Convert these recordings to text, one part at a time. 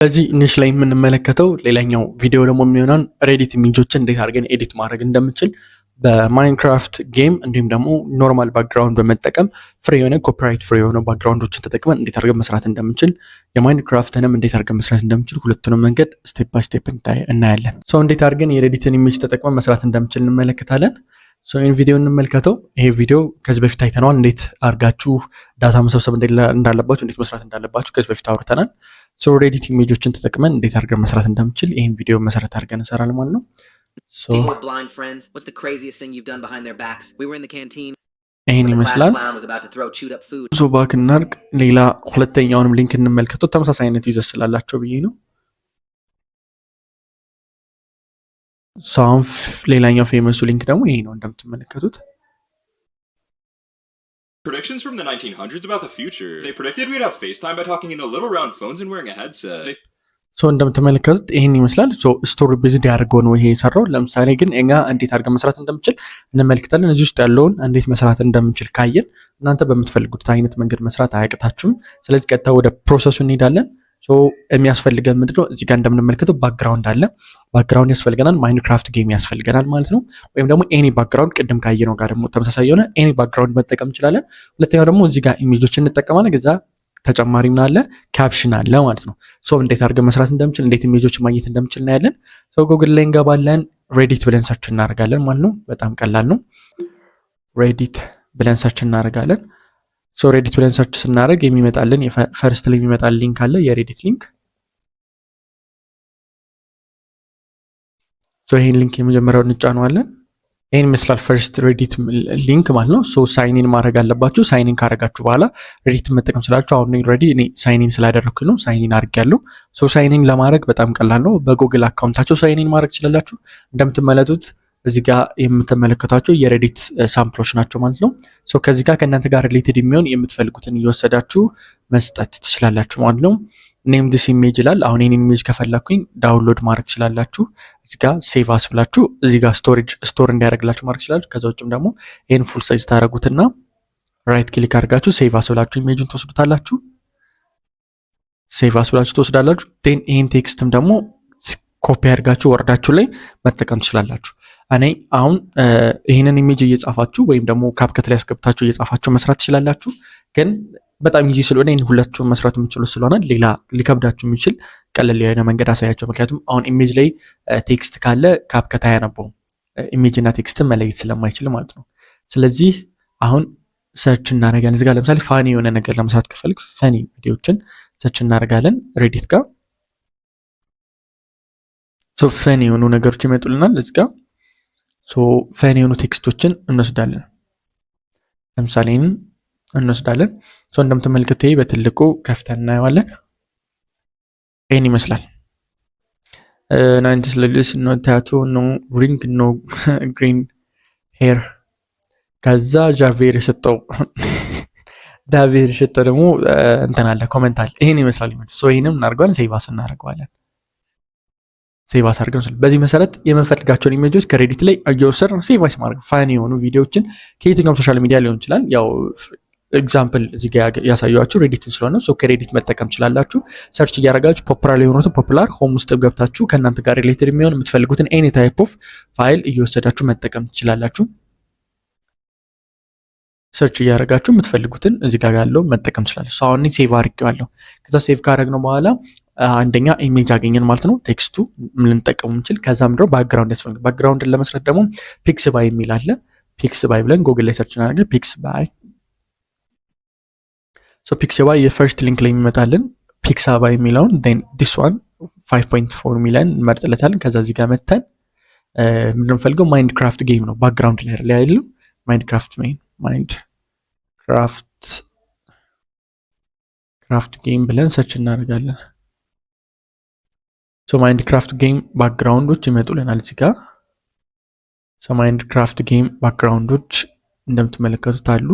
በዚህ niche ላይ የምንመለከተው ሌላኛው ቪዲዮ ደግሞ የሚሆነውን Reddit image ኦችን እንዴት አድርገን edit ማድረግ እንደምንችል በ Minecraft game እንዲሁም ደግሞ normal background በመጠቀም free የሆነ copyright free የሆነ background ኦችን ተጠቅመን እንዴት አድርገን መስራት እንደምንችል የ Minecraft ንም እንዴት አድርገን መስራት እንደምንችል ሁለቱንም መንገድ step by step እናያለን። So እንዴት አድርገን የ Reddit ን image ተጠቅመን መስራት እንደምንችል እንመለከታለን። So ይህን ቪዲዮ እንመልከተው። ይሄ ቪዲዮ ከዚህ በፊት አይተነዋል። እንዴት አድርጋችሁ data መሰብሰብ እንዳለባችሁ፣ እንዴት መስራት እንዳለባችሁ ከዚህ በፊት አውርተናል። So Reddit image ኦችን ተጠቅመን እንዴት አድርገን መስራት እንደምንችል ይህን ቪዲዮ መሰረት አድርገን እንሰራለን ማለት ነው። So People with blind friends, what's the craziest thing you've done behind their backs? We were in the canteen. ይህን When the class ይመስላል። clown was about to throw chewed up food. So back እናድርግ። ሌላ ሁለተኛውንም link እንመልከተው። ተመሳሳይ አይነት ይዘት ስላላቸው ብዬ ነው። So አሁን ሌላኛው famous ኡ link ደግሞ ይሄ ነው እንደምትመለከቱት። Predictions from the 1900s about the future. They predicted we'd have FaceTime by talking into little round phones and wearing a headset. They So እንደምትመለከቱት ይህን ይመስላል። So story based ያደርገው ነው ይሄ የሰራው። ለምሳሌ ግን እኛ እንዴት አድርገን መስራት እንደምችል እንመለከታለን። እዚህ ውስጥ ያለውን እንዴት መስራት እንደምንችል ካየን እናንተ በምትፈልጉት አይነት መንገድ መስራት አያቅታችሁም። ስለዚህ ቀጥታ ወደ process ኡ እንሄዳለን። So የሚያስፈልገን ምንድነው? እዚህ ጋር እንደምንመለከተው background አለ። Background ያስፈልገናል። Minecraft game ያስፈልገናል ማለት ነው። ወይም ደግሞ any background ቅድም ካየነው ጋር ደግሞ ተመሳሳይ የሆነ any background መጠቀም እንችላለን። ሁለተኛው ደግሞ እዚህ ጋር image ኦች እንጠቀማለን። ከዛ ተጨማሪ ምን አለ? Caption አለ ማለት ነው። So እንዴት አድርገን መስራት እንደምችል እንዴት image ኦች ማግኘት እንደምችል እናያለን። So Google ላይ እንገባለን። Reddit ብለን search እናደርጋለን ማለት ነው። በጣም ቀላል ነው። Reddit ብለን search እናደርጋለን። So Reddit ብለን search ስናደርግ የሚመጣልን first ላይ የሚመጣልን link አለ፣ የ Reddit link። So ይሄን link የመጀመሪያውን እንጫነዋለን። ይህን ይመስላል first Reddit link ማለት ነው። So sign in ማድረግ አለባችሁ። Sign in ካደረጋችሁ በኋላ Reddit ን መጠቀም ስላችሁ አሁን already እኔ sign in ስላደረግኩኝ ነው sign in አድርጌያለሁ። So sign in ለማድረግ በጣም ቀላል ነው። በ Google account ኣችሁ sign in ማድረግ ትችላላችሁ። እንደምትመለከቱት እዚህ ጋር የምትመለከቷቸው የ Reddit sample ኦች ናቸው ማለት ነው። So ከዚህ ጋር ከእናንተ ጋር related የሚሆን የምትፈልጉትን እየወሰዳችሁ መስጠት ትችላላችሁ ማለት ነው። Name this image ይላል። አሁን ይህን image ከፈለኩኝ download ማድረግ ትችላላችሁ። እዚህ ጋር save as ብላችሁ እዚህ ጋር storage store እንዲያደርግላችሁ ማድረግ ትችላላችሁ። ከዛ ውጭም ደግሞ ይህን full size ታደረጉትና right click አድርጋችሁ save as ብላችሁ image ኡን ትወስዱታላችሁ። Save as ብላችሁ ትወስዳላችሁ። Then ይህን text ም ደግሞ ኮፒ አድርጋችሁ Word ኣችሁ ላይ መጠቀም ትችላላችሁ። እኔ አሁን ይህንን image እየጻፋችሁ ወይም ደግሞ CapCut ላይ ያስገብታችሁ እየጻፋችሁ መስራት ትችላላችሁ። ግን በጣም easy ስለሆነ ይህን ሁላችሁም መስራት የምችሉ ስለሆነ ሌላ ሊከብዳችሁ የሚችል ቀለል የሆነ መንገድ አሳያቸው። ምክንያቱም አሁን image ላይ text ካለ CapCut አያነበውም። Image እና text ን መለየት ስለማይችል ማለት ነው። ስለዚህ አሁን search እናደርጋለን። እዚህ ጋር ለምሳሌ funny የሆነ ነገር ለመስራት ከፈልግ funny ቪዲዮችን search እናደርጋለን Reddit ጋር። So funny የሆኑ ነገሮች ይመጡልናል እዚህ ጋር። So funny የሆኑ text ኦችን እንወስዳለን። ለምሳሌ ይህንን እንወስዳለን። So እንደምትመለከቱት ይሄ በትልቁ ከፍተን እናየዋለን። ይህን ይመስላል። 90s ladies, no tattoo, no ring, no green hair። ከዛ ጃቬር የሰጠው ዳቬር የሰጠው ደግሞ እንትን አለ comment አለ። ይህን ይመስላል። So ይህንም እናደርገዋለን፣ save as እናደርገዋለን። Save as አድርገን በዚህ መሰረት የምንፈልጋቸውን image ኦች ከ Reddit ላይ እየወሰድን save as ማድረግ funny የሆኑ ቪዲዮዎችን ከየትኛውም social media ሊሆን ይችላል። ያው example እዚህ ጋር ያሳየኋችሁ Reddit ን ስለሆነ so ከ Reddit መጠቀም ትችላላችሁ። Search እያደረጋችሁ popular የሆኑትን popular home ውስጥ ገብታችሁ ከእናንተ ጋር related የሚሆን የምትፈልጉትን any type of file እየወሰዳችሁ መጠቀም ትችላላችሁ። Search እያደረጋችሁ የምትፈልጉትን እዚህ ጋር ያለው መጠቀም ትችላላችሁ። አሁን save አድርጌዋለሁ። ከዛ save ካደረግነው በኋላ አንደኛ image አገኘን ማለት ነው፣ text ኡ ልንጠቀሙ እንችል። ከዛ ምንድነው background ያስፈልጋል። Background ን ለመስራት ደግሞ Pixabay የሚል አለ። Pixabay ብለን ጎግል ላይ search እናደርጋለን። Pixabay። So Pixabay የ first link ላይ የሚመጣልን Pixabay የሚለውን this one 5.4 ሚሊዮን እንመርጥለታለን። ከዛ እዚህ ጋር መተን ምንድነው የምንፈልገው Minecraft game ነው background ላይ ያለው Minecraft main Minecraft craft game ብለን search እናደርጋለን። So Minecraft game background ኦች ይመጡልናል እዚህ ጋር። So Minecraft game background ኦች እንደምትመለከቱት አሉ።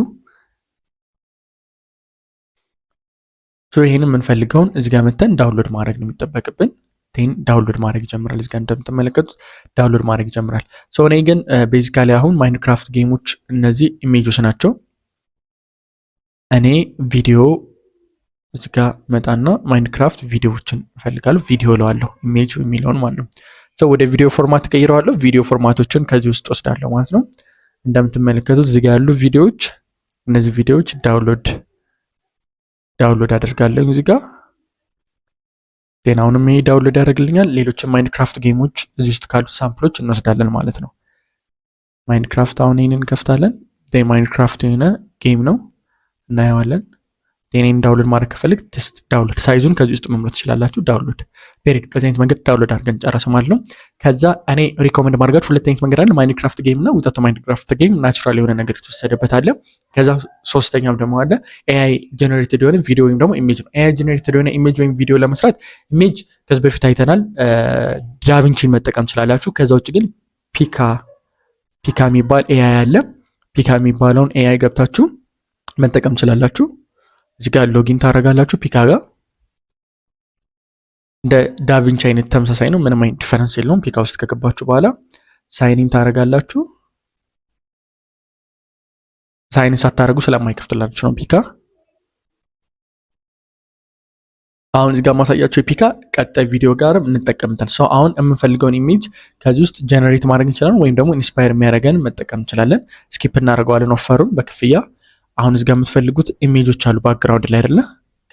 So ይሄንን የምንፈልገውን እዚህ ጋር መተን download ማድረግ ነው የሚጠበቅብን። Then download ማድረግ ይጀምራል። እዚህ ጋር እንደምትመለከቱት download ማድረግ ይጀምራል። So እኔ ግን basically አሁን Minecraft game ኦች እነዚህ image ኦች ናቸው። እኔ ቪዲዮ እዚህ ጋር መጣና Minecraft ቪዲዮዎችን እፈልጋለሁ። ቪዲዮ እለዋለሁ፣ image የሚለውን ማለት ነው። So ወደ ቪዲዮ format ቀይረዋለሁ። ቪዲዮ format ኦችን ከዚህ ውስጥ ወስዳለሁ ማለት ነው። እንደምትመለከቱት እዚህ ጋር ያሉ ቪዲዮዎች፣ እነዚህ ቪዲዮዎች download አደርጋለሁ እዚህ ጋር። ጤናውንም ይሄ download ያደርግልኛል። ሌሎችም Minecraft game ኦች እዚህ ውስጥ ካሉት sample ኦች እንወስዳለን ማለት ነው። Minecraft አሁን ይህንን እንከፍታለን። Minecraft የሆነ game ነው፣ እናየዋለን። ቴኔን download ማድረግ ከፈልግ just download፣ size ኡን ከዚህ ውስጥ መምረጥ ትችላላችሁ። Download period። በዚህ አይነት መንገድ download አድርገን ጨረሰ ማለት ነው። ከዛ እኔ recommend ማድረጋችሁ ሁለት አይነት መንገድ አለ። Minecraft game እና without Minecraft game natural የሆነ ነገር የተወሰደበት አለ። ከዛ ሶስተኛው ደግሞ አለ፣ AI generated የሆነ ቪዲዮ ወይም ደግሞ image ነው። AI generated የሆነ image ወይም ቪዲዮ ለመስራት image ከዚህ በፊት አይተናል። ዳቪንቺን መጠቀም ትችላላችሁ። ከዛ ውጭ ግን Pika የሚባል AI አለ። Pika የሚባለውን AI ገብታችሁ መጠቀም ትችላላችሁ። እዚህ ጋር login ታደርጋላችሁ Pika ጋር። እንደ ዳቪንቺ አይነት ተመሳሳይ ነው። ምንም አይነት difference የለውም። Pika ውስጥ ከገባችሁ በኋላ sign in ታደርጋላችሁ። Sign in ሳታደርጉ ስለማይከፍትላችሁ ነው Pika። አሁን እዚህ ጋር ማሳያቸው የ Pika ቀጣይ ቪዲዮ ጋርም እንጠቀምታል። So አሁን የምንፈልገውን image ከዚህ ውስጥ generate ማድረግ እንችላለን፣ ወይም ደግሞ inspire የሚያደርገን መጠቀም እንችላለን። Skip እናደርገዋለን offer ኡን በክፍያ። አሁን እዚህ ጋር የምትፈልጉት image ኦች አሉ background ላይ አይደለ?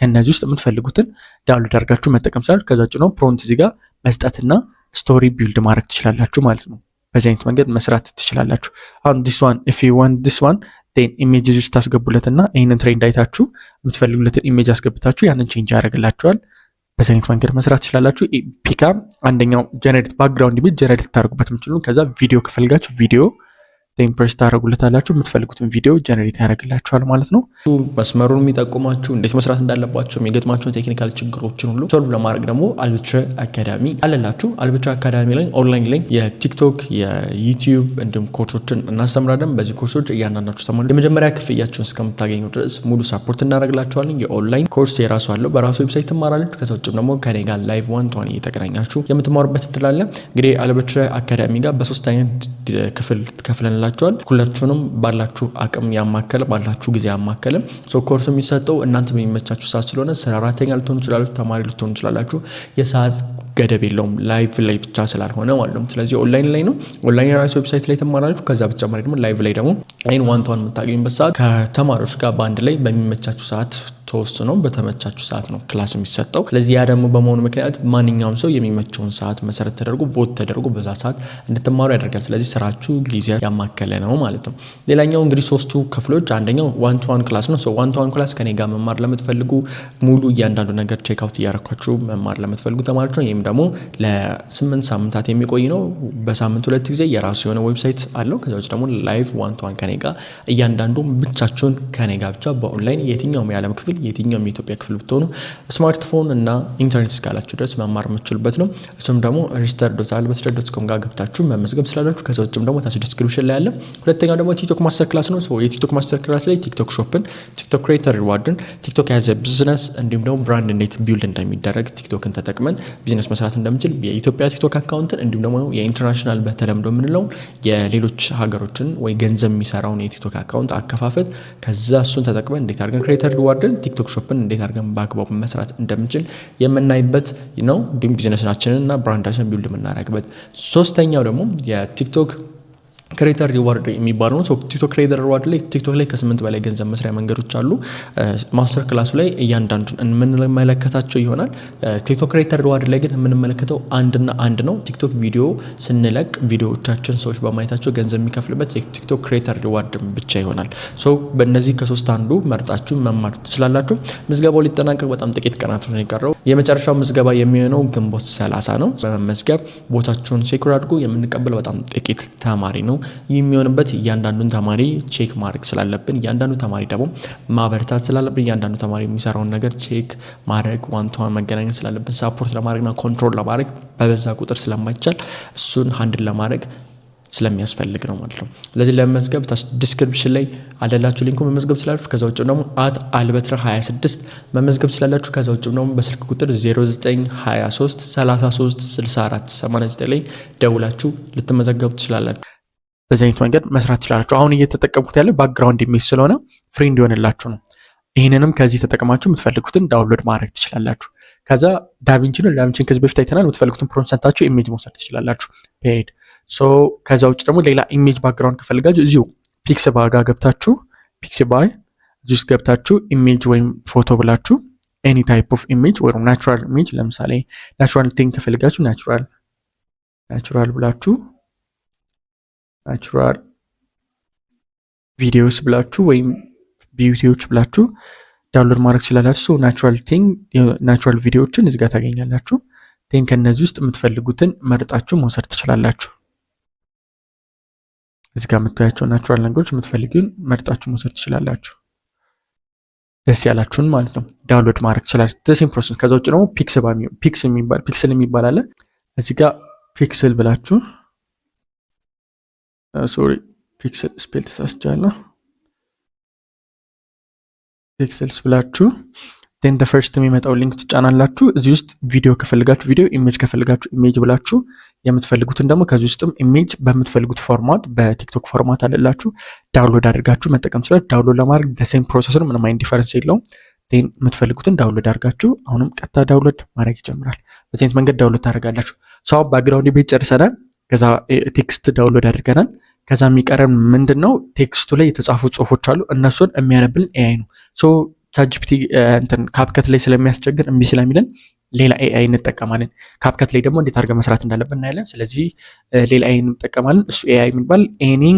ከእነዚህ ውስጥ የምትፈልጉትን download አድርጋችሁ መጠቀም ትችላላችሁ። ከዛ ውጭ ነው prompt እዚህ ጋር መስጠትና story build ማድረግ ትችላላችሁ ማለት ነው። በዚህ አይነት መንገድ መስራት ትችላላችሁ። አሁን this one፣ if you want this one, then image ውስጥ ታስገቡለትና ይህንን trend አይታችሁ የምትፈልጉለትን image አስገብታችሁ ያንን change ያደርግላችኋል። በዚህ አይነት መንገድ መስራት ትችላላችሁ። Pika አንደኛው generate background image generate ታደርጉበት የምችሉ። ከዛ ቪዲዮ ከፈልጋችሁ ቪዲዮ ቴምፕሬስ ታደርጉለታላችሁ፣ የምትፈልጉትን ቪዲዮ generate ያደርግላችኋል ማለት ነው። መስመሩን የሚጠቁማችሁ፣ እንዴት መስራት እንዳለባቸው፣ የሚገጥማቸውን technical ችግሮችን ሁሉ solve ለማድረግ ደግሞ አልብትረ አካዳሚ አለላችሁ። አልብትረ አካዳሚ ላይ ኦንላይን ላይ የቲክቶክ፣ የዩቲዩብ እንዲሁም ኮርሶችን እናስተምራለን። በዚህ ኮርሶች እያንዳንዳችሁ ተማሪ የመጀመሪያ ክፍያቸውን እስከምታገኙ ድረስ ሙሉ support እናደርግላችኋለን። የ online course የራሱ አለው፣ በራሱ website ትማራለች። ከዛ ውጭም ደግሞ ከኔ ጋር live one to one እየተገናኛችሁ የምትማሩበት እድል አለ። እንግዲህ አልብትረ አካዳሚ ጋር በሶስት አይነት ክፍል ከፍለንላችኋል። ሁላችሁንም ባላችሁ አቅም ያማከለ፣ ባላችሁ ጊዜ ያማከለ። ኮርሱ የሚሰጠው እናንተ በሚመቻችሁ ሰዓት ስለሆነ ሰራተኛ ልትሆኑ ትችላላችሁ፣ ተማሪ ልትሆኑ ትችላላችሁ። የሰዓት ገደብ የለውም live ላይ ብቻ ስላልሆነ ማለት ነው። ስለዚህ ኦንላይን ላይ ነው። ኦንላይን የራሱ website ላይ ትማራላችሁ። ከዛ በተጨማሪ ደግሞ live ላይ ደግሞ ይህን one to one የምታገኙበት ሰዓት ከተማሪዎች ጋር በአንድ ላይ በሚመቻችሁ ሰዓት ተወስኖ በተመቻችሁ ሰዓት ነው class የሚሰጠው። ስለዚህ ያ ደግሞ በመሆኑ ምክንያት ማንኛውም ሰው የሚመቸውን ሰዓት መሰረት ተደርጎ vote ተደርጎ በዛ ሰዓት እንድትማሩ ያደርጋል። ስለዚህ ስራችሁ ጊዜ ያማከለ ነው ማለት ነው። ሌላኛው እንግዲህ ሶስቱ ክፍሎች አንደኛው one to one class ነው። One to one class ከኔ ጋር መማር ለምትፈልጉ፣ ሙሉ እያንዳንዱ ነገር check out እያረኳችሁ መማር ለምትፈልጉ ተማሪዎች ነው። ይህም ደግሞ ለ8 ሳምንታት የሚቆይ ነው። በሳምንት ሁለት ጊዜ የራሱ የሆነ website አለው። ከዛ ውጭ ደግሞ live one to one ከኔ ጋር እያንዳንዱ ብቻችሁን ከኔ ጋር ብቻ በኦንላይን የትኛውም የዓለም ክፍል፣ የትኛውም የኢትዮጵያ ክፍል ብትሆኑ ስማርትፎን እና ኢንተርኔት እስካላችሁ ድረስ መማር የምትችሉበት ነው። እሱም ደግሞ register.አልበስረ.com ጋር ገብታችሁ መመዝገብ ስላላችሁ፣ ከዛ ውጭም ደግሞ ታች description ላይ አለ። ሁለተኛው ደግሞ ቲክቶክ master class ነው። የቲክቶክ master class ላይ ቲክቶክ shop ን፣ ቲክቶክ creator reward ን፣ ቲክቶክ as a business እንዲሁም ደግሞ brand እንዴት build እንደሚደረግ፣ ቲክቶክን ተጠቅመን ቢዝነስ መስራት እንደምችል፣ የኢትዮጵያ ቲክቶክ አካውንትን እንዲሁም ደግሞ የ international በተለምዶ የምንለው የሌሎች ሀገሮችን ወይ ገንዘብ የሚሰራውን የቲክቶክ account አከፋፈት፣ ከዛ እሱን ተጠቅመን እንዴት አድርገን creator reward ን፣ ቲክቶክ shop ን እንዴት አድርገን በአግባቡ መስራት እንደምንችል የምናይበት ነው። እንዲሁም ቢዝነሳችንን እና brand ኣችንን build የምናደርግበት። ሶስተኛው ደግሞ የቲክቶክ creator reward የሚባለው ነው። ቲክቶክ creator reward ላይ ቲክቶክ ላይ ከስምንት በላይ ገንዘብ መስሪያ መንገዶች አሉ። Master class ኡ ላይ እያንዳንዱን የምንመለከታቸው ይሆናል። ቲክቶክ creator reward ላይ ግን የምንመለከተው አንድና አንድ ነው። ቲክቶክ ቪዲዮ ስንለቅ ቪዲዮዎቻችን ሰዎች በማየታቸው ገንዘብ የሚከፍልበት የቲክቶክ creator reward ብቻ ይሆናል። So በእነዚህ ከሶስት አንዱ መርጣችሁ መማር ትችላላችሁ። ምዝገባው ሊጠናቀቅ በጣም ጥቂት ቀናት ነው የቀረው። የመጨረሻው ምዝገባ የሚሆነው ግንቦት 30 ነው። በመመዝገብ ቦታችሁን secure አድርጉ። የምንቀበለው በጣም ጥቂት ተማሪ ነው። ይህ የሚሆንበት እያንዳንዱን ተማሪ check ማድረግ ስላለብን፣ እያንዳንዱ ተማሪ ደግሞ ማበርታት ስላለብን፣ እያንዳንዱ ተማሪ የሚሰራውን ነገር check ማድረግ፣ one to one መገናኘት ስላለብን፣ support ለማድረግና control ለማድረግ በበዛ ቁጥር ስለማይቻል እሱን handle ለማድረግ ስለሚያስፈልግ ነው ማለት ነው። ስለዚህ ለመመዝገብ description ላይ አለላችሁ link ኡ፣ መመዝገብ ስላላችሁ። ከዛ ውጭ ደግሞ @አልበትረ 26 መመዝገብ ስላላችሁ። ከዛ ውጭ ደግሞ በስልክ ቁጥር 0923 33 64 89 ላይ ደውላችሁ ልትመዘገቡ ትችላላችሁ። በዚህ አይነት መንገድ መስራት ትችላላችሁ። አሁን እየተጠቀምኩት ያለ background image ስለሆነ free እንዲሆንላችሁ ነው። ይህንንም ከዚህ ተጠቅማችሁ የምትፈልጉትን download ማድረግ ትችላላችሁ። ከዛ ዳቪንቺ ነው። ዳቪንቺን ከዚህ በፊት አይተናል። የምትፈልጉትን prompt ሰጥታችሁ image መውሰድ ትችላላችሁ። Period። So ከዛ ውጭ ደግሞ ሌላ image background ከፈልጋችሁ እዚሁ Pixabay ጋር ገብታችሁ፣ Pixabay እዚህ ውስጥ ገብታችሁ image ወይም ፎቶ ብላችሁ any type of image ወይም natural image፣ ለምሳሌ natural thing ከፈልጋችሁ natural ብላችሁ፣ natural videos ብላችሁ ወይም beauty ዎች ብላችሁ download ማድረግ ትችላላችሁ። Natural thing፣ natural ቪዲዮዎችን እዚህ ጋር ታገኛላችሁ። Then ከእነዚህ ውስጥ የምትፈልጉትን መርጣችሁ መውሰድ ትችላላችሁ። እዚህ ጋር የምታያቸው natural ነገሮች የምትፈልጉን መርጣችሁ መውሰድ ትችላላችሁ። ደስ ያላችሁን ማለት ነው download ማድረግ ትችላላችሁ። Same process። ከዛ ውጭ ደግሞ Pixel የሚባል Pixel የሚባል አለ። እዚህ ጋር Pixel ብላችሁ፣ sorry፣ Pixel spell ተሳስቻለሁ። Pixels ብላችሁ then first የሚመጣው link ትጫናላችሁ። እዚህ ውስጥ ቪዲዮ ከፈልጋችሁ ቪዲዮ፣ image ከፈልጋችሁ image ብላችሁ የምትፈልጉትን ደግሞ ከዚህ ውስጥም image በምትፈልጉት format፣ በቲክቶክ format አለላችሁ፣ download አድርጋችሁ መጠቀም ትችላላችሁ። Download ለማድረግ same process ነው፣ ምንም አይነት difference የለውም። Then የምትፈልጉትን download አድርጋችሁ አሁንም ቀጥታ download ማድረግ ይጀምራል። በዚህ አይነት መንገድ download ታደርጋላችሁ። So background image ጨርሰናል። ከዛ text download አድርገናል። ከዛ የሚቀረን ምንድን ነው? Text ኡ ላይ የተጻፉ ጽሁፎች አሉ። እነሱን የሚያነብልን AI ነው። So ChatGPT እንትን CapCut ላይ ስለሚያስቸግር፣ እምቢ ስለሚለን ሌላ AI እንጠቀማለን። CapCut ላይ ደግሞ እንዴት አድርገን መስራት እንዳለብን እናያለን። ስለዚህ ሌላ AI እንጠቀማለን። እሱ AI የሚባል any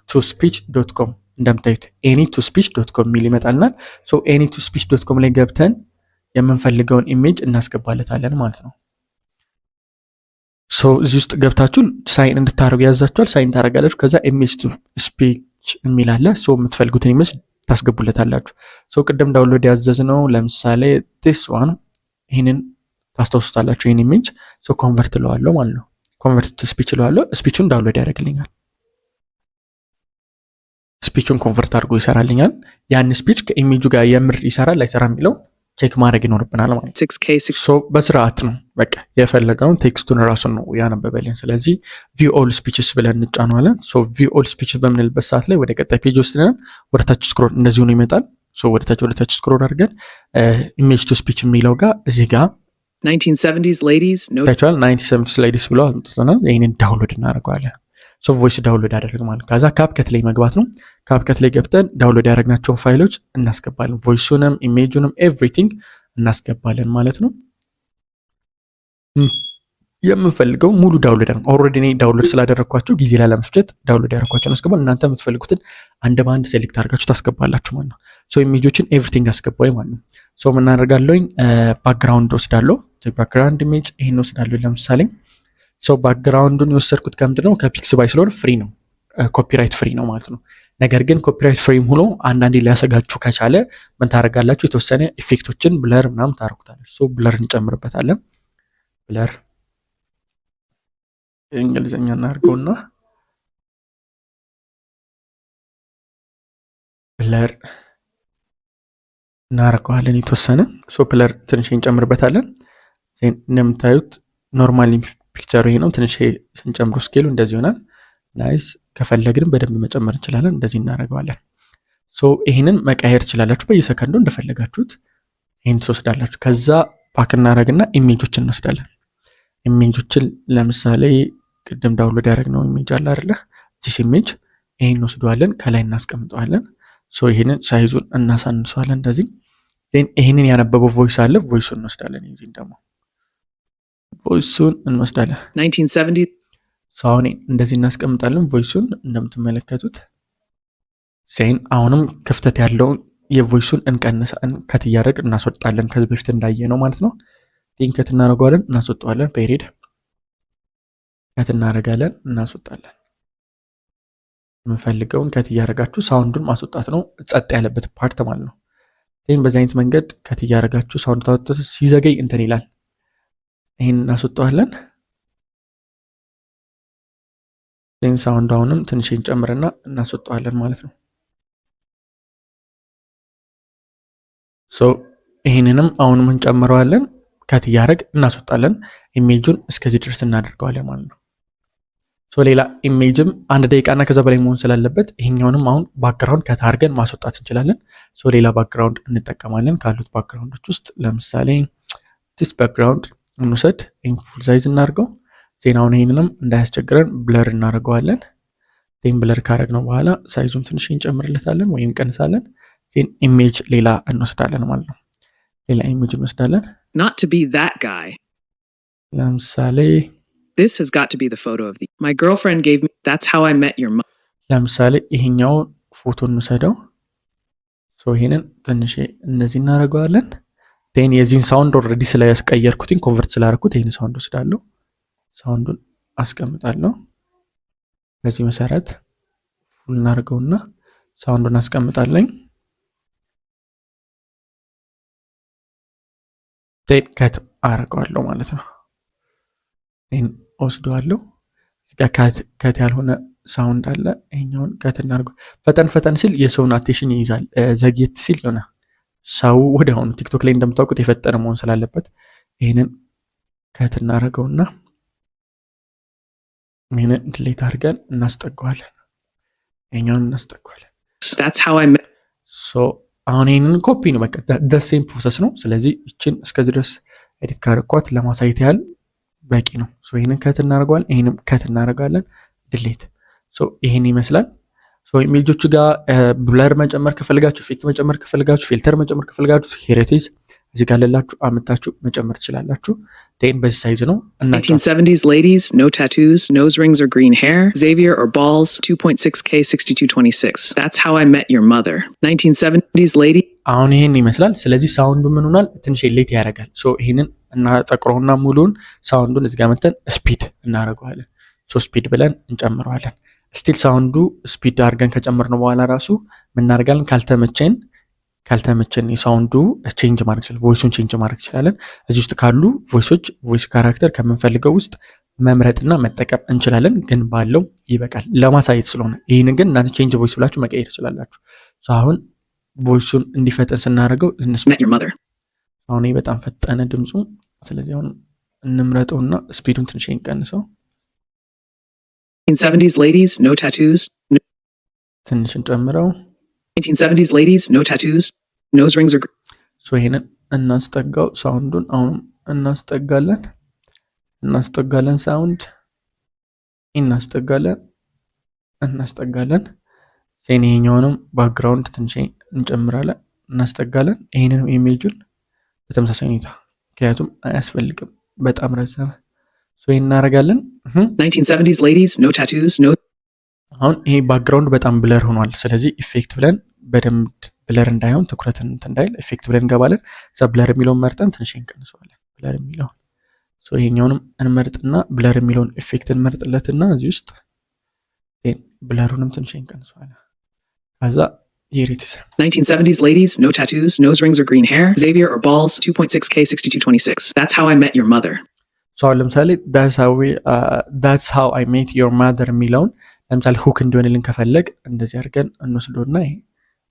to speech.com፣ እንደምታዩት any to speech.com የሚል ይመጣልናል። So any to speech.com ላይ ገብተን የምንፈልገውን image እናስገባለታለን ማለት ነው። So እዚህ ውስጥ ገብታችሁ sign እንድታደርጉ ያዛችኋል። Sign ታደርጋላችሁ። ከዛ image to speech የሚል አለ። So የምትፈልጉትን image ታስገቡለታላችሁ። So ቅድም download ያዘዝነው ለምሳሌ this one፣ ይህንን ታስታውሱታላችሁ። ይህን image so convert እለዋለሁ ማለት ነው። Convert to speech እለዋለሁ። Speech ኡን download ያደርግልኛል። Speech ኡን convert አድርጎ ይሰራልኛል። ያን speech ከ image ኡ ጋር የምር ይሰራል አይሰራም የሚለው check ማድረግ ይኖርብናል ማለት ነው። 6K 6 So በስርዓት ነው፣ በቃ የፈለገውን text ኡን ራሱን ነው ያነበበልን። ስለዚህ view all speeches ብለን እንጫነዋለን። So view all speeches በምንልበት ሰዓት ላይ ወደ ቀጣይ page ወስደናል። ወደታች scroll እንደዚሁ ነው ይመጣል። So ወደታች scroll አድርገን image to speech የሚለው ጋር እዚህ ጋር 1970s ladies, no ታይቷል። 1970 ladies ብሎ አምጥቶናል። ይህንን download እናደርገዋለን። So voice download አደረግ ማለት ከዛ CapCut ላይ መግባት ነው። CapCut ላይ ገብተን download ያደረግናቸውን ፋይሎች እናስገባለን። Voice ኡንም image ኡንም everything እናስገባለን ማለት ነው። የምንፈልገው ሙሉ download ነው። Already እኔ download ስላደረግኳቸው ጊዜ ላለመፍጀት download ያደረግኳቸውን አስገባል። እናንተ የምትፈልጉትን አንድ በአንድ select አድርጋችሁ ታስገባላችሁ ማለት ነው። So image ኦችን everything አስገባኝ ማለት ነው። So ምን አደርጋለሁኝ? Background ወስዳለሁ። Background image ይሄን ወስዳለሁ ለምሳሌ። So background ኡን የወሰድኩት ከምንድን ነው? ከ Pixabay ስለሆነ free ነው፣ copyright free ነው ማለት ነው። ነገር ግን copyright free ም ሆኖ አንዳንዴ ሊያሰጋችሁ ከቻለ ምን ታደርጋላችሁ? የተወሰነ effect ኦችን blur ምናምን ታደርጉታላችሁ። So blur እንጨምርበታለን። Blur እንግሊዝኛ እናድርገውና blur እናደርገዋለን የተወሰነ። So blur ትንሽ እንጨምርበታለን። እንደምታዩት normally picture ኡ ይሄ ነው። ትንሽ ስንጨምሩ scale ኡ እንደዚህ ይሆናል። Nice። ከፈለግንም በደንብ መጨመር እንችላለን። እንደዚህ እናደርገዋለን። So ይህንን መቀየር ትችላላችሁ በየሰከንዱ እንደፈለጋችሁት። ይህን ትወስዳላችሁ። ከዛ back እናደርግና image ኦችን እንወስዳለን። Image ኦችን ለምሳሌ ቅድም download ያደረግነው image አለ አይደለ? This image ይህን እንወስደዋለን፣ ከላይ እናስቀምጠዋለን። So ይህንን size ኡን እናሳንሰዋለን እንደዚህ። Then ይህንን ያነበበው voice አለ፣ voice ኡን እንወስዳለን። የዚህን ደግሞ voice ኡን እንወስዳለን። 1970 So አሁን እንደዚህ እናስቀምጣለን voice ኡን እንደምትመለከቱት። Then አሁንም ክፍተት ያለውን የ voice ኡን እንቀንስ፣ cut እያደረግ እናስወጣለን። ከዚህ በፊት እንዳየነው ማለት ነው። Then cut እናደርገዋለን፣ እናስወጣዋለን። Period፣ cut እናደርጋለን፣ እናስወጣለን። የምንፈልገውን cut እያደረጋችሁ sound ኡን ማስወጣት ነው፣ ጸጥ ያለበት part ማለት ነው። Then በዚህ አይነት መንገድ cut እያደረጋችሁ sound ታወጡት፣ ሲዘገይ እንትን ይላል። ይህን እናስወጣዋለን። Then sound አሁንም ትንሽ እንጨምርና እናስወጣዋለን ማለት ነው። So ይህንንም አሁንም እንጨምረዋለን፣ cut እያደረግ እናስወጣለን። Image ኡን እስከዚህ ድረስ እናደርገዋለን ማለት ነው። So ሌላ image ም አንድ ደቂቃና ከዛ በላይ መሆን ስላለበት ይሄኛውንም አሁን background cut አድርገን ማስወጣት እንችላለን። So ሌላ background እንጠቀማለን። ካሉት background ኦች ውስጥ ለምሳሌ this background እንውሰድ። ይህን full size እናድርገው። Then አሁን ይህንንም እንዳያስቸግረን blur እናደርገዋለን። Then blur ካደረግነው በኋላ size ኡን ትንሽ እንጨምርለታለን ወይም እንቀንሳለን። Then image ሌላ እንወስዳለን ማለት ነው። ሌላ image እንወስዳለን። Not to be that guy. ለምሳሌ This has got to be the photo of the. My girlfriend gave me. That's how I met your mom. ለምሳሌ ይሄኛውን ፎቶ እንውሰደው። So ይሄንን ትንሽ እነዚህ እናደርገዋለን። Then የዚህን sound already ስለያስቀየርኩትኝ convert ስላደረኩት ይህን sound ወስዳለሁ። Sound ኡን አስቀምጣለሁ። በዚህ መሰረት full እናደርገውና sound ኡን አስቀምጣለኝ። Then cut አደርገዋለሁ ማለት ነው። Then ወስደዋለሁ። እዚህ ጋር cut ያልሆነ sound አለ። ይሄኛውን cut እናድርገው። ፈጠን ፈጠን ሲል የሰውን attention ይይዛል። ዘግየት ሲል የሆነ ሰው ወዲያውኑ ቲክቶክ ላይ እንደምታውቁት የፈጠነ መሆን ስላለበት ይህንን cut እናደርገውና ይህንን delete አድርገን እናስጠጋዋለን። ይሄኛውን እናስጠጋዋለን። That's how I met. So አሁን ይህንን ኮፒ ነው፣ በቃ the same process ነው። ስለዚህ ይችን እስከዚህ ድረስ edit ካረኳት ለማሳየት ያህል በቂ ነው። So ይህንን cut እናደርገዋለን። ይህንም cut እናደርገዋለን። Delete። So ይህን ይመስላል። So image ኦቹ ጋር blur መጨመር ከፈለጋችሁ፣ effect መጨመር ከፈለጋችሁ፣ filter መጨመር ከፈለጋችሁ here it is እዚህ ጋር ላላችሁ አምጥታችሁ መጨመር ትችላላችሁ። Then በዚህ size ነው እና 1970s ladies, no tattoos, nose rings or green hair. Xavier or balls, 2.6K 6226. That's how I met your mother. 1970s lady. አሁን ይሄን ይመስላል። ስለዚህ sound ኡ ምን ሆኗል? ትንሽ late ያደርጋል። So ይሄንን እናጠቁረውና ሙሉን sound ኡን እዚህ ጋር መተን speed እናደርገዋለን። So speed ብለን እንጨምረዋለን። Still sound ኡ speed አድርገን ከጨመርነው በኋላ ራሱ ምን እናደርጋለን? ካልተመቸን የ sound ኡ change ማድረግ ይችላል። Voice ኡን change ማድረግ እንችላለን። እዚህ ውስጥ ካሉ voice ኦች voice character ከምንፈልገው ውስጥ መምረጥና መጠቀም እንችላለን። ግን ባለው ይበቃል ለማሳየት ስለሆነ፣ ይህን ግን እናንተ change voice ብላችሁ መቀየር ትችላላችሁ። አሁን voice ኡን እንዲፈጠን ስናደርገው እንስማ። Met your mother. አሁን ይህ በጣም ፈጠነ ድምፁ። ስለዚህ አሁን እንምረጠውና speed ኡን ትንሽ እንቀንሰው፣ 1970s ladies, no tattoos. ትንሽ እንጨምረው። 1970s ladies, no tattoos, nose rings or So ይሄንን እናስጠጋው። Sound ኡን አሁንም እናስጠጋለን እናስጠጋለን sound እናስጠጋለን እናስጠጋለን። Then ይሄኛውንም background ትንሽ እንጨምራለን እናስጠጋለን። ይሄንንም image ኡን በተመሳሳይ ሁኔታ ምክንያቱም አያስፈልግም በጣም ረዘመ። So ይሄን እናደርጋለን። 1970s ladies, no tattoos, no አሁን ይሄ background በጣም blur ሆኗል። ስለዚህ effect ብለን በደንብ blur እንዳይሆን ትኩረትን እንትን እንዳይል effect ብለን እንገባለን። እዛ blur የሚለውን መርጠን ትንሽ እንቀንሰዋለን። Blur የሚለውን so ይሄኛውንም እንመርጥና blur የሚለውን effect እንመርጥለትና እዚህ ውስጥ blur ኡንም ትንሽ እንቀንሰዋለን። ከዛ here it is 1970s ladies, no tattoos, nose rings or green hair, Xavier or balls, 2.6K 6226. That's how I met your mother. So አሁን ለምሳሌ that's how I met your mother የሚለውን ለምሳሌ hook እንዲሆንልን ከፈለግ እንደዚህ አድርገን እንወስዶና ይሄ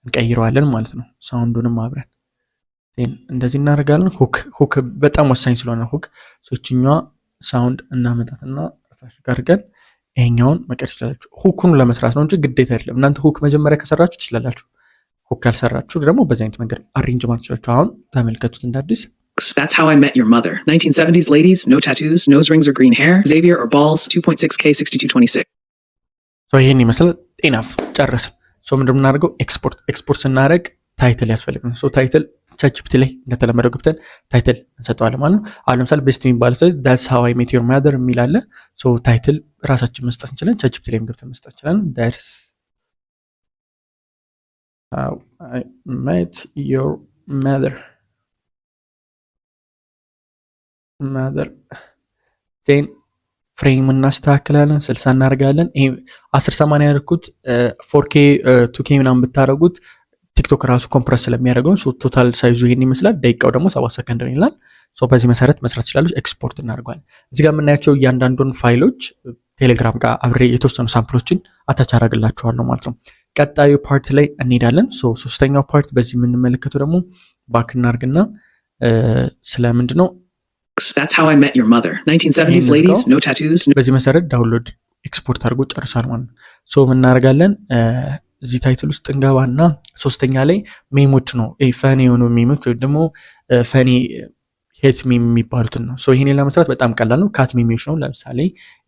እንቀይረዋለን ማለት ነው። Sound ኡንም አብረን እንደዚህ እናደርጋለን። Hook በጣም ወሳኝ ስለሆነ hook ሶችኛዋ sound እናመጣትና ታች አድርገን ይሄኛውን መቀየር ትችላላችሁ። Hook ኡን ለመስራት ነው እንጂ ግዴታ አይደለም። እናንተ hook መጀመሪያ ከሰራችሁ ትችላላችሁ። Hook ካልሰራችሁ ደግሞ በዚህ አይነት መንገድ arrange ማድረግ ትችላላችሁ። አሁን ተመልከቱት እንደ አዲስ። That's how I met your mother. 1970s ladies, no tattoos, nose rings or green hair, Xavier or balls, 2.6K 6226. ይህን ይመስላል። Enough ጨረስን። So ምንድን ነው የምናደርገው? Export ስናደርግ title ያስፈልገናል። So title ChatGPT ላይ እንደተለመደው ገብተን title እንሰጠዋለን ማለት ነው። አሁን ለምሳሌ best የሚባሉት that's how I met your mother የሚል አለ። So title ራሳችን መስጠት እንችላለን። ChatGPT ላይም ገብተን መስጠት እንችላለን። That's how I met your mother then frame እናስተካክላለን። 60 እናደርጋለን። ይሄ 1080 ያደረኩት 4K 2K ምናምን ብታደረጉት ቲክቶክ ራሱ compress ስለሚያደርገው total size ኡ ይሄን ይመስላል። ደቂቃው ደግሞ 7 ሰከንድ ነው ይላል። በዚህ መሰረት መስራት ትችላላችሁ። ኤክስፖርት እናደርገዋለን። እዚህ ጋር የምናያቸው እያንዳንዱን ፋይሎች ቴሌግራም ጋር አብሬ የተወሰኑ sample ኦችን attach አደርግላችኋለሁ ማለት ነው። ቀጣዩ part ላይ እንሄዳለን። ሶስተኛው part በዚህ የምንመለከተው ደግሞ back እናርግና ስለምንድን ነው That's how I met your mother. 1970s ladies, no tattoos. በዚህ መሰረት download ኤክስፖርት አድርጎ ጨርሷል ማለት ነው። So ምን እናደርጋለን? እዚህ title ውስጥ እንገባና ሶስተኛ ላይ meme ኦች ነው፣ funny የሆኑ meme ኦች ወይም ደግሞ funny hate meme የሚባሉትን ነው። So ይህንን ለመስራት በጣም ቀላል ነው። Cat meme ኦች ነው። ለምሳሌ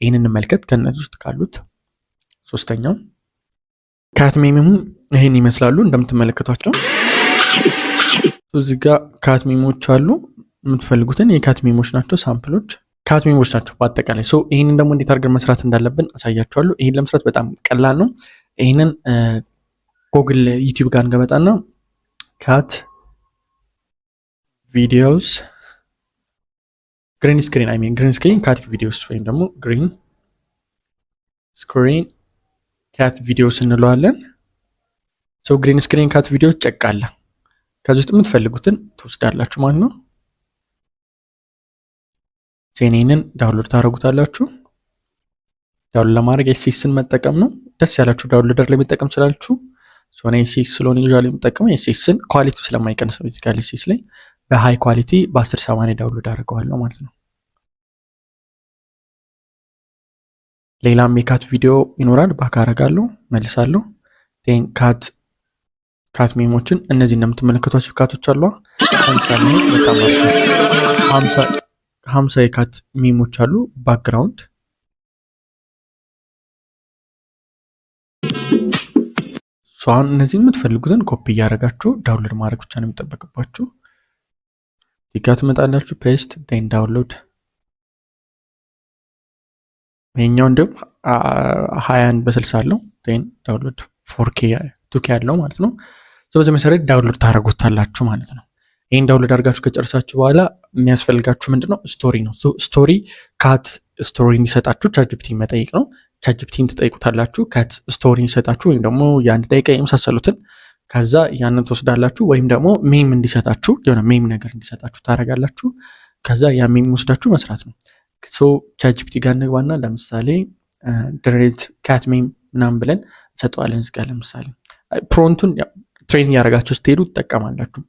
ይህን እንመልከት። ከእነዚህ ውስጥ ካሉት ሶስተኛው cat meme ኡ ይህን ይመስላሉ እንደምትመለከቷቸው። እዚህ ጋር cat meme ኦች አሉ። የምትፈልጉትን የ cat meme ኦች ናቸው፣ sample ኦች cat meme ኦች ናቸው በአጠቃላይ። So ይህንን ደግሞ እንዴት አድርገን መስራት እንዳለብን አሳያችኋለሁ። ይህን ለመስራት በጣም ቀላል ነው። ይህንን Google YouTube ጋር እንገባና cat videos green screen, I mean, green screen cat videos ወይም ደግሞ green screen cat videos እንለዋለን። So green screen cat videos ጨቃለ ከዚህ ውስጥ የምትፈልጉትን ትወስዳላችሁ ማለት ነው። Then ይሄንን download ታደርጉታላችሁ። Download ለማድረግ SSን መጠቀም ነው። ደስ ያላችሁ downloader ላይ መጠቀም ትችላላችሁ። So እኔ SS ስለሆነ usually የምጠቀመው SSን quality ስለማይቀንስ ነው። Basically SS ላይ በ high quality በ1080 download አድርገዋለሁ ማለት ነው። ሌላም የ cat ቪዲዮ ይኖራል። Back አረጋለሁ፣ መልሳለሁ። Then cat meme ኦችን እነዚህ እንደምትመለከቷቸው cat ኦች አሉ። ለምሳሌ በጣም 50 የ cat meme ኦች አሉ። Background አሁን እነዚህ የምትፈልጉትን ኮፒ እያደረጋችሁ download ማድረግ ብቻ ነው የሚጠበቅባችሁ። እዚጋ ትመጣላችሁ፣ paste, then download። ይሄኛው እንዲሁም 21 በ60 አለው፣ then download 4K 2K ያለው ማለት ነው። በዚህ መሰረት download ታደርጉታላችሁ ማለት ነው። ይህን download አድርጋችሁ ከጨርሳችሁ በኋላ የሚያስፈልጋችሁ ምንድነው? Story ነው። Story cat story እንዲሰጣችሁ ChatGPT መጠየቅ ነው። ChatGPTን ትጠይቁታላችሁ። Cat story እንዲሰጣችሁ ወይም ደግሞ የአንድ ደቂቃ የመሳሰሉትን፣ ከዛ ያንን ትወስዳላችሁ። ወይም ደግሞ meme እንዲሰጣችሁ፣ የሆነ meme ነገር እንዲሰጣችሁ ታደርጋላችሁ። ከዛ ያ meme ወስዳችሁ መስራት ነው። So ChatGPT ጋር እንግባና ለምሳሌ generate cat meme ምናምን ብለን እንሰጠዋለን። እዚጋ ለምሳሌ prompt ኡን train እያደረጋችሁ ስትሄዱ ትጠቀማላችሁ።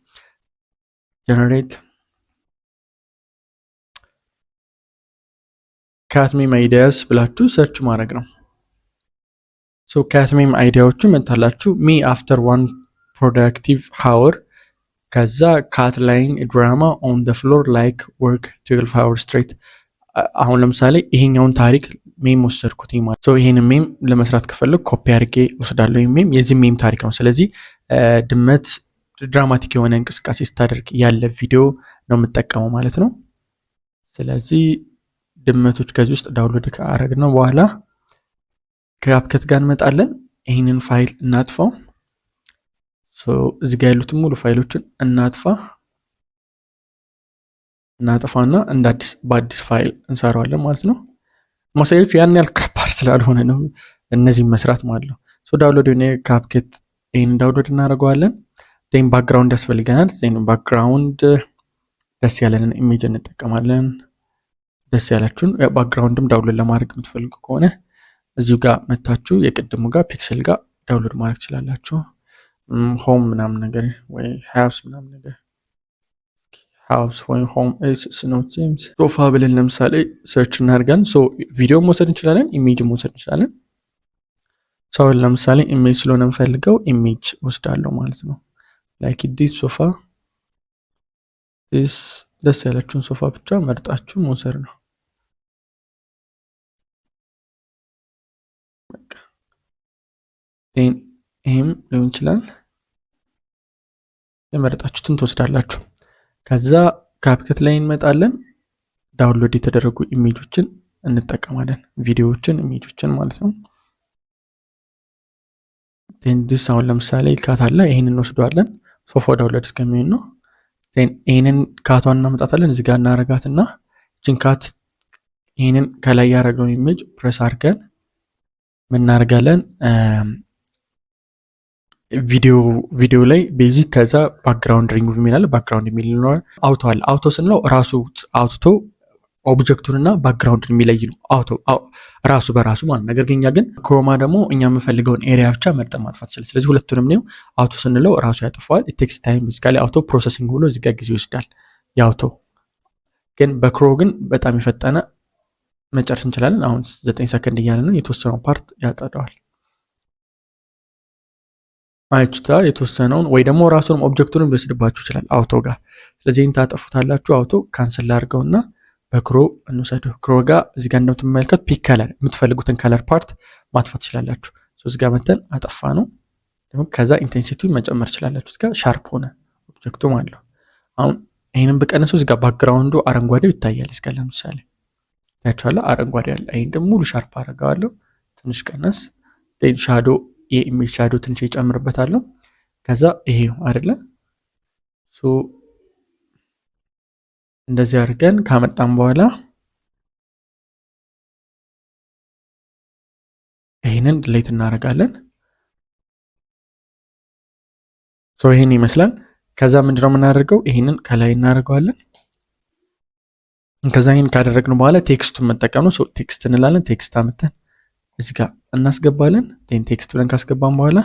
Generate cat meme ideas ብላችሁ search ማድረግ ነው። So cat meme idea ዎቹ መታላችሁ፣ me after one productive hour፣ ከዛ cat lying drama on the floor like work 12 hour straight። አሁን ለምሳሌ ይሄኛውን ታሪክ meme ወሰድኩት ማለት ነው። ይሄን meme ለመስራት ከፈለግ ኮፒ አድርጌ ወስዳለሁ። Meme የዚህ meme ታሪክ ነው። ስለዚህ ድመት dramatic የሆነ እንቅስቃሴ ስታደርግ ያለ ቪዲዮ ነው የምጠቀመው ማለት ነው። ስለዚህ ድመቶች ከዚህ ውስጥ download ካረግነው በኋላ ከ CapCut ጋር እንመጣለን። ይህንን ፋይል እናጥፋው። እዚህ ጋር ያሉትን ሙሉ ፋይሎችን እናጥፋ። እናጥፋና እንደ አዲስ በአዲስ ፋይል እንሰራዋለን ማለት ነው። ማሳያችሁ ያን ያህል ከባድ ስላልሆነ ነው እነዚህም መስራት ማለት ነው። Download የሆነ CapCut ይህን download እናደርገዋለን። Then background ያስፈልገናል። Then background ደስ ያለንን image እንጠቀማለን። ደስ ያላችሁን background ም download ለማድረግ የምትፈልጉ ከሆነ እዚሁ ጋር መታችሁ የቅድሙ ጋር Pexels ጋር download ማድረግ ትችላላችሁ። Home ምናምን ነገር ወይ house ምናምን ነገር፣ house ወይ home ሶፋ ብለን ለምሳሌ search እናደርጋለን። ቪዲዮ መውሰድ እንችላለን፣ image መውሰድ እንችላለን። ሰውን ለምሳሌ image ስለሆነ የምፈልገው image ወስዳለሁ ማለት ነው። Like this ሶፋ፣ this ደስ ያላችሁን ሶፋ ብቻ መርጣችሁ መውሰድ ነው። ይህም ሊሆን ይችላል። የመረጣችሁትን ትወስዳላችሁ። ከዛ CapCut ላይ እንመጣለን። Download የተደረጉ image ኦችን እንጠቀማለን። ቪዲዮዎችን፣ image ኦችን ማለት ነው። This አሁን ለምሳሌ cat አለ። ይህንን እንወስደዋለን። ሶፋ download እስከሚሆን ነው። ይህንን cat ኧን እናመጣታለን። እዚህ ጋር እናረጋትና ይችን cat ይህንን ከላይ ያደረግነውን image press አድርገን ምናደርጋለን? ቪዲዮ ላይ basic፣ ከዛ ባክግራውንድ ሪሙቭ የሚላለ፣ ባክግራውንድ የሚል ይኖራል። Auto አለ። Auto ስንለው ራሱ አውጥቶ object ኡን እና background ን የሚለይ ነው። Auto ራሱ በራሱ ማለት። ነገር ግን እኛ ግን chroma ደግሞ እኛ የምንፈልገውን area ብቻ መርጠን ማጥፋት ይችላል። ስለዚህ ሁለቱንም ነው። Auto ስንለው ራሱ ያጠፋዋል። Takes time basically፣ auto processing ብሎ እዚጋ ጊዜ ይወስዳል። የ auto ግን በ chroma ግን በጣም የፈጠነ መጨረስ እንችላለን። አሁን 9 ሰከንድ እያለ ነው። የተወሰነው part ያጸደዋል። አያችሁታ የተወሰነውን ወይ ደግሞ ራሱንም object ኡንም ሊወስድባችሁ ይችላል auto ጋር። ስለዚህ ይህን ታጠፉታላችሁ። Auto cancel ላድርገውና በ Cro እንውሰደው። Cro ጋር እዚህ ጋር እንደምትመለከቱ pick color የምትፈልጉትን color part ማጥፋት ትችላላችሁ። እዚህ ጋር መተን አጠፋ ነው። ከዛ intensity መጨመር ትችላላችሁ። እዚህ ጋር sharp ሆነ object ኡ ማለት ነው። አሁን ይህንን ብቀንሰው እዚህ ጋር background ኡ አረንጓዴው ይታያል። እዚህ ጋር ለምሳሌ ታያችኋለሁ፣ አረንጓዴ አለ። ይህን ግን ሙሉ sharp አደርገዋለሁ። ትንሽ ቀነስ፣ shadow የ image shadow ትንሽ ይጨምርበታለሁ። ከዛ ይሄው አይደለ እንደዚህ አድርገን ካመጣን በኋላ ይህንን delete እናደርጋለን። ይህን ይመስላል። ከዛ ምንድነው የምናደርገው? ይህንን ከላይ እናደርገዋለን። ከዛ ይህን ካደረግን በኋላ text ኡን መጠቀም ነው። Text እንላለን። Text አምጥተን እዚህ ጋር እናስገባለን። Then text ብለን ካስገባን በኋላ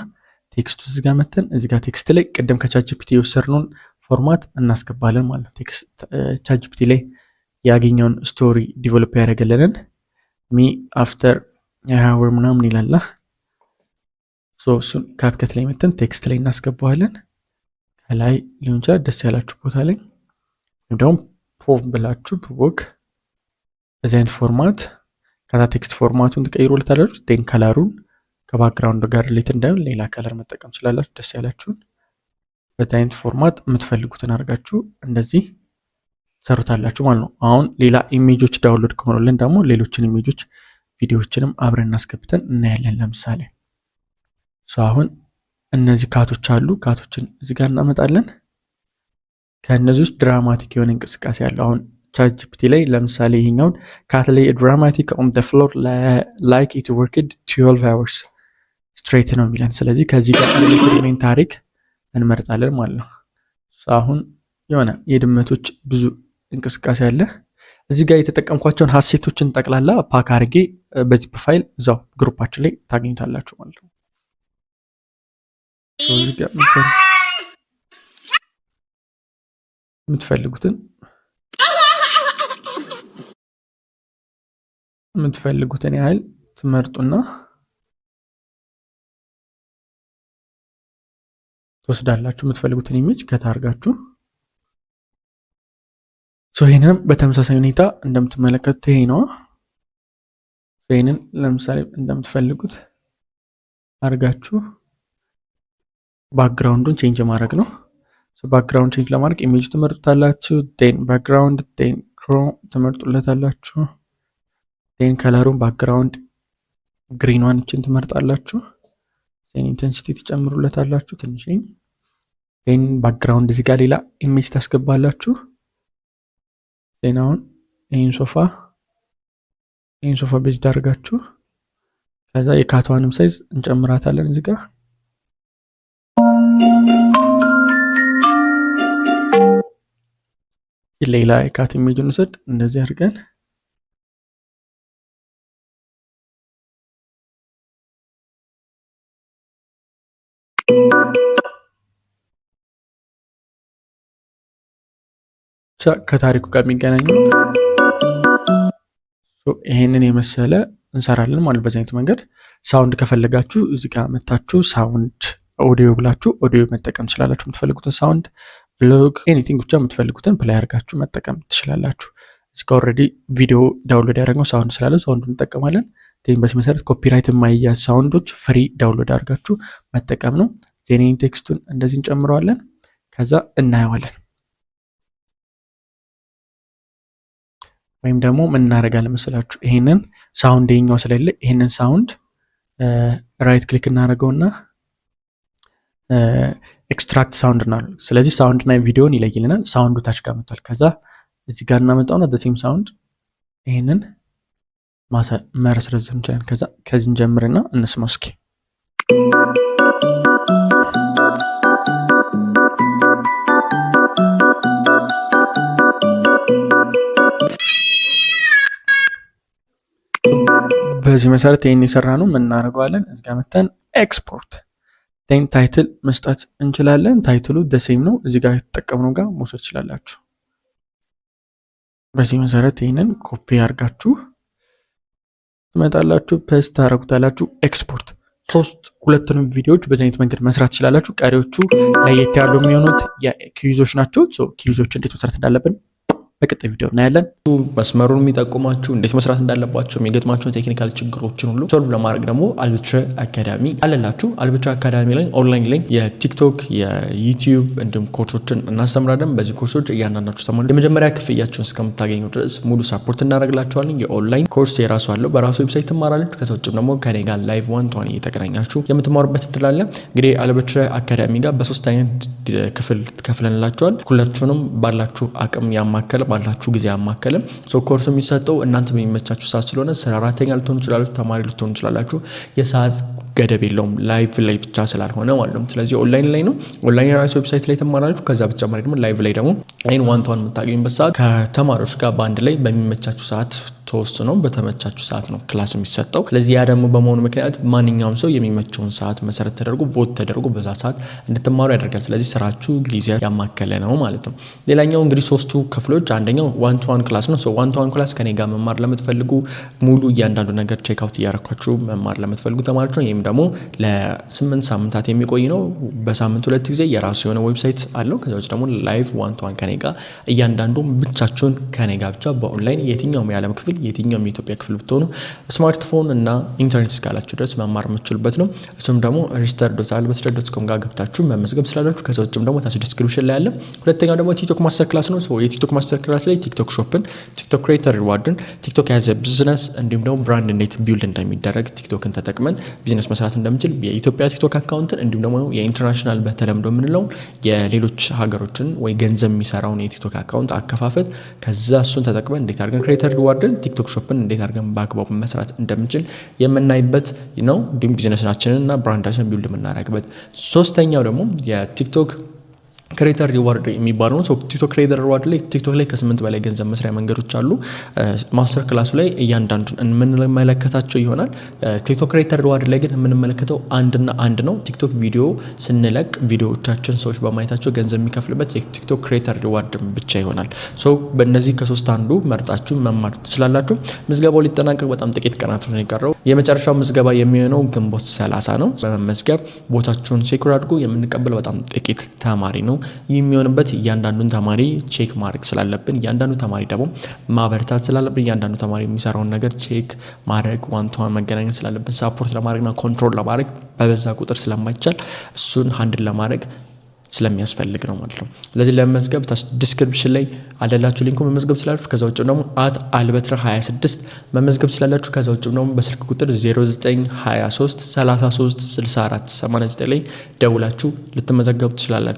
text ኡ እዚህ ጋር መተን እዚህ ጋር text ላይ ቅድም ከ ChatGPT የወሰድነውን format እናስገባለን ማለት ነው። Text ChatGPT ላይ ያገኘውን story develop ያደረገልንን me after hour ምናምን ይላላ። እሱን CapCut ላይ መተን text ላይ እናስገባዋለን። ከላይ ሊሆን ይችላል ደስ ያላችሁ ቦታ ላይ ወይም ደግሞ ፖቭ ብላችሁ book በዚህ አይነት format ከዛ text format ኡን ትቀይሩለታላችሁ። Then color ኡን ከ background ጋር relate እንዳይሆን ሌላ color መጠቀም ትችላላችሁ። ደስ ያላችሁን በዚህ አይነት format የምትፈልጉትን አድርጋችሁ እንደዚህ ሰሩታላችሁ ማለት ነው። አሁን ሌላ image ኦች download ከሆኑልን ደግሞ ሌሎችን image ኦች ቪዲዮዎችንም አብረን እናስገብተን እናያለን። ለምሳሌ አሁን እነዚህ cat ኦች አሉ። Cat ኦችን እዚህ ጋር እናመጣለን። ከእነዚህ ውስጥ dramatic የሆነ እንቅስቃሴ አለው። አሁን ChatGPT ላይ ለምሳሌ ይሄኛውን cat lay dramatic on the floor like it worked 12 hours straight ነው የሚለን። ስለዚህ ከዚህ ጋር related ታሪክ እንመርጣለን ማለት ነው። አሁን የሆነ የድመቶች ብዙ እንቅስቃሴ አለ። እዚህ ጋር የተጠቀምኳቸውን asset ኦችን ጠቅላላ pack አድርጌ በ zip file እዛው group ኣችን ላይ ታገኙታላችሁ ማለት ነው። እዚህ ጋር የምትፈልጉትን ያህል ትመርጡና ትወስዳላችሁ። የምትፈልጉትን image ከታርጋችሁ ይህንንም በተመሳሳይ ሁኔታ እንደምትመለከቱት ይሄ ነው። ይህንን ለምሳሌ እንደምትፈልጉት አድርጋችሁ background ኡን change ማድረግ ነው። Background change ለማድረግ image ትመርጡታላችሁ። Then background then Cro ትመርጡለታላችሁ። Then color ኡን background green ኗን እችን ትመርጣላችሁ። Then intensity ትጨምሩለታላችሁ ትንሽ። Then background እዚህ ጋር ሌላ image ታስገባላችሁ። Then አሁን ይህን ሶፋ base አድርጋችሁ ከዛ የ cat ኧዋንም size እንጨምራታለን እዚህ ጋር። ሌላ የ cat image እንውሰድ። እንደዚህ አድርገን ከታሪኩ ጋር የሚገናኙ ይሄንን የመሰለ እንሰራለን ማለት በዚህ አይነት መንገድ። Sound ከፈለጋችሁ እዚህ ጋር መታችሁ sound audio ብላችሁ ኦዲዮ መጠቀም ትችላላችሁ። የምትፈልጉትን sound፣ vlog፣ anything ብቻ የምትፈልጉትን play አድርጋችሁ መጠቀም ትችላላችሁ። እዚህ ጋር already ቪዲዮ download ያደረግነው sound ስላለ sound ኡን እንጠቀማለን። Then በዚህ መሰረት copyright የማይያዝ sound ኦች free download አድርጋችሁ መጠቀም ነው። Then text ኡን እንደዚህ እንጨምረዋለን። ከዛ እናየዋለን። ወይም ደግሞ ምን እናደርጋለን መሰላችሁ? ይሄንን sound የኛው ስለሌለ ይሄንን sound right click እናደርገውና extract sound እናደርግ። ስለዚህ sound እና ቪዲዮን ይለይልናል። Sound ኡ ታች ጋር መጥቷል። ከዛ እዚህ ጋር እናመጣውና same sound ይሄንን መረስረዝም እንችላለን። ከዛ ከዚህ እንጀምርና እንስማው እስኪ። በዚህ መሰረት ይህን የሰራ ነው ምን እናደርገዋለን? እዚህ ጋር መተን export then title መስጠት እንችላለን። Title ኡ the same ነው። እዚህ ጋር የተጠቀምነው ጋር መውሰድ ትችላላችሁ። በዚህ መሰረት ይህንን ኮፒ አድርጋችሁ ትመጣላችሁ፣ paste ታደረጉታላችሁ፣ ኤክስፖርት። ሶስት ሁለቱንም ቪዲዮዎች በዚህ አይነት መንገድ መስራት ትችላላችሁ። ቀሪዎቹ ለየት ያሉ የሚሆኑት የ quiz ኦች ናቸው። Quiz ኦች እንዴት መስራት እንዳለብን በቀጣይ ቪዲዮ እናያለን። መስመሩን የሚጠቁማችሁ፣ እንዴት መስራት እንዳለባችሁ፣ የሚገጥማቸውን technical ችግሮችን ሁሉ solve ለማድረግ ደግሞ አልበትረ አካዳሚ አለላችሁ። አልበትረ አካዳሚ ላይ ኦንላይን ላይ የቲክቶክ፣ የዩቲዩብ እንዲሁም ኮርሶችን እናስተምራለን። በዚህ ኮርሶች እያንዳንዳችሁ ተማሪ የመጀመሪያ ክፍያቸውን እስከምታገኙ ድረስ ሙሉ support እናደርግላችኋለን። የ online course የራሱ አለው፣ በራሱ website ትማራለች። ከዛ ውጭም ደግሞ ከኔ ጋር live one to one እየተገናኛችሁ የምትማሩበት እድል አለ። እንግዲህ አልበትረ አካዳሚ ጋር በሶስት አይነት ክፍል ከፍለንላችኋል። ሁላችሁንም ባላችሁ አቅም ያማከለ፣ ባላችሁ ጊዜ ያማከለ። ኮርሱ የሚሰጠው እናንተ በሚመቻችሁ ሰዓት ስለሆነ ሰራተኛ ልትሆኑ ትችላላችሁ፣ ተማሪ ልትሆኑ ትችላላችሁ። የሰዓት ገደብ የለውም live ላይ ብቻ ስላልሆነ ማለት ነው። ስለዚህ ኦንላይን ላይ ነው። ኦንላይን የራሱ website ላይ ትማራላችሁ። ከዛ በተጨማሪ ደግሞ live ላይ ደግሞ እኔን one to one የምታገኙበት ሰዓት ከተማሪዎች ጋር በአንድ ላይ በሚመቻችሁ ሰዓት ተወስኖ በተመቻችሁ ሰዓት ነው class የሚሰጠው። ስለዚህ ያ ደግሞ በመሆኑ ምክንያት ማንኛውም ሰው የሚመቸውን ሰዓት መሰረት ተደርጎ vote ተደርጎ በዛ ሰዓት እንድትማሩ ያደርጋል። ስለዚህ ስራችሁ ጊዜ ያማከለ ነው ማለት ነው። ሌላኛው እንግዲህ ሶስቱ ክፍሎች አንደኛው one to one class ነው። One to one class ከኔ ጋር መማር ለምትፈልጉ፣ ሙሉ እያንዳንዱ ነገር check out እያረኳችሁ መማር ለምትፈልጉ ተማሪዎች ነው። ይህም ደግሞ ለ8 ሳምንታት የሚቆይ ነው። በሳምንት ሁለት ጊዜ የራሱ የሆነ website አለው። ከዛ ውጭ ደግሞ live one to one ከኔ ጋር እያንዳንዱ ብቻችሁን ከኔ ጋር ብቻ በኦንላይን የትኛውም የዓለም ክፍል፣ የትኛውም የኢትዮጵያ ክፍል ብትሆኑ ስማርትፎን እና ኢንተርኔት እስካላችሁ ድረስ መማር የምትችሉበት ነው። እሱም ደግሞ register.አልበትረ.com ጋር ገብታችሁ መመዝገብ ስላላችሁ፣ ከዛ ውጭም ደግሞ ታች description ላይ አለ። ሁለተኛው ደግሞ ቲክቶክ master class ነው። የቲክቶክ master class ላይ ቲክቶክ shop ን፣ ቲክቶክ creator reward ን፣ ቲክቶክ as a business እንዲሁም ደግሞ brand እንዴት build እንደሚደረግ፣ ቲክቶክን ተጠቅመን ቢዝነስ መስራት እንደምችል፣ የኢትዮጵያ ቲክቶክ አካውንትን እንዲሁም ደግሞ የ international በተለምዶ የምንለው የሌሎች ሀገሮችን ወይ ገንዘብ የሚሰራውን የቲክቶክ account አከፋፈት፣ ከዛ እሱን ተጠቅመን እንዴት አድርገን creator reward ን፣ ቲክቶክ shop ን እንዴት አድርገን በአግባቡ መስራት እንደምንችል የምናይበት ነው። እንዲሁም ቢዝነሳችንን እና brand ኣችንን build የምናደርግበት። ሶስተኛው ደግሞ የቲክቶክ creator reward የሚባለው ነው። ቲክቶክ creator reward ላይ ቲክቶክ ላይ ከስምንት በላይ ገንዘብ መስሪያ መንገዶች አሉ። Master class ኡ ላይ እያንዳንዱን የምንመለከታቸው ይሆናል። ቲክቶክ creator reward ላይ ግን የምንመለከተው አንድና አንድ ነው። ቲክቶክ ቪዲዮ ስንለቅ ቪዲዮዎቻችን ሰዎች በማየታቸው ገንዘብ የሚከፍልበት የቲክቶክ creator reward ብቻ ይሆናል። So በእነዚህ ከሶስት አንዱ መርጣችሁ መማር ትችላላችሁ። ምዝገባው ሊጠናቀቅ በጣም ጥቂት ቀናት ነው የቀረው። የመጨረሻው ምዝገባ የሚሆነው ግንቦት 30 ነው። በመመዝገብ ቦታችሁን secure አድርጉ። የምንቀበለው በጣም ጥቂት ተማሪ ነው። ይህ የሚሆንበት እያንዳንዱን ተማሪ check ማድረግ ስላለብን፣ እያንዳንዱ ተማሪ ደግሞ ማበርታት ስላለብን፣ እያንዳንዱ ተማሪ የሚሰራውን ነገር check ማድረግ፣ one to one መገናኘት ስላለብን፣ support ለማድረግና control ለማድረግ በበዛ ቁጥር ስለማይቻል እሱን handle ለማድረግ ስለሚያስፈልግ ነው ማለት ነው። ስለዚህ ለመመዝገብ description ላይ አለላችሁ link ኡ፣ መመዝገብ ስላላችሁ። ከዛ ውጭ ደግሞ @አልበትረ 26 መመዝገብ ስላላችሁ። ከዛ ውጭ ደግሞ በስልክ ቁጥር 0923 33 64 89 ላይ ደውላችሁ ልትመዘገቡ ትችላላችሁ።